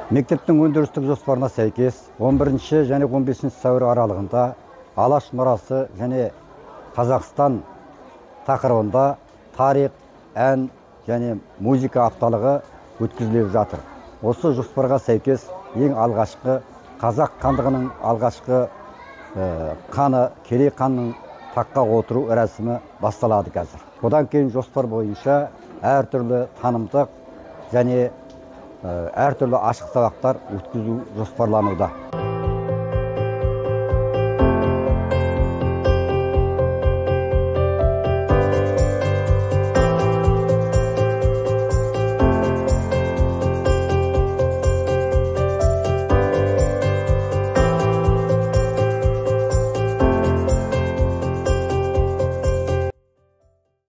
Мектептің өндірістік жоспарына сәйкес 11 және 15 сәуір аралығында Алаш мұрасы және Қазақстан тақырыбында тарих, ән және музыка апталығы өткізіліп жатыр. Осы жоспарға сәйкес ең алғашқы қазақ хандығының алғашқы қаны Керей ханның таққа отыру рәсімі басталады қазір. Одан кейін жоспар бойынша әртүрлі танымдық және әртүрлі ашық сабақтар өткізу жоспарлануда.